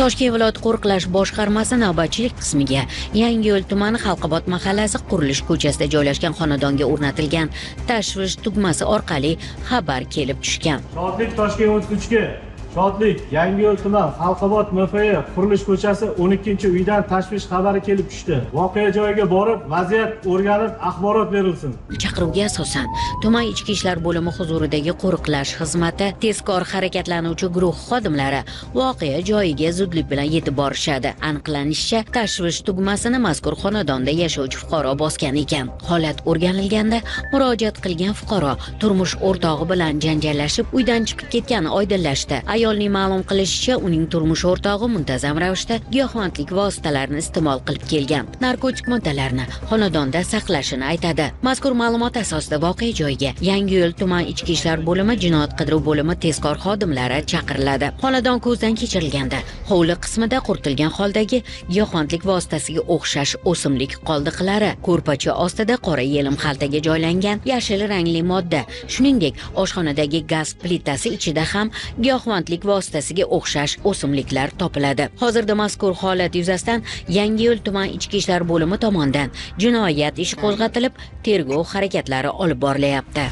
Toshkent viloyat qo'riqlash boshqarmasi navbatchilik qismiga Yangiyo'l tumani Xalqobod mahallasi qurilish ko'chasida joylashgan xonadonga o'rnatilgan tashvish tugmasi orqali xabar kelib tushgan. Shodlik Toshkent 33 ga. Shodlik Yangiyo'l tuman Xalqobod MFE qurilish ko'chasi 12-uydan tashvish xabari kelib tushdi. Voqea joyiga borib, vaziyat o'rganib, axborot berilsin. Chaqiruvga asosan tuman ichki ishlar bo'limi huzuridagi qo'riqlash xizmati tezkor harakatlanuvchi guruh xodimlari voqea joyiga zudlik bilan yetib borishadi. Aniqlanishicha, tashvish tugmasini mazkur xonadonda yashovchi fuqaro bosgan ekan. Holat o'rganilganda murojaat qilgan fuqaro turmush o'rtog'i bilan janjallashib uydan chiqib ketgani oydinlashdi. Ayolning ma'lum qilishicha, uning turmush o'rtog'i muntazam ravishda giyohvandlik vositalarini iste'mol qilib kelgan. Narkotik moddalarni xonadonda saqlashini aytadi. Mazkur ma'lumot asosida voqea joyiga Yangiyo'l tuman ichki ishlar bo'limi jinoyat qidiruv bo'limi tezkor xodimlari chaqiriladi. Xonadon ko'zdan kechirilganda hovli qismida quritilgan holdagi giyohvandlik vositasiga o'xshash o'simlik qoldiqlari, ko'rpacha ostida qora yelim xaltaga joylangan yashil rangli modda, shuningdek, oshxonadagi gaz plitasi ichida ham giyohvandlik vositasiga o'xshash o'simliklar topiladi. Hozirda mazkur holat yuzasidan Yangiyo'l tuman ichki ishlar bo'limi tomonidan jinoyat ishi qo'zg'atilib, tergov harakatlari olib borilyapti.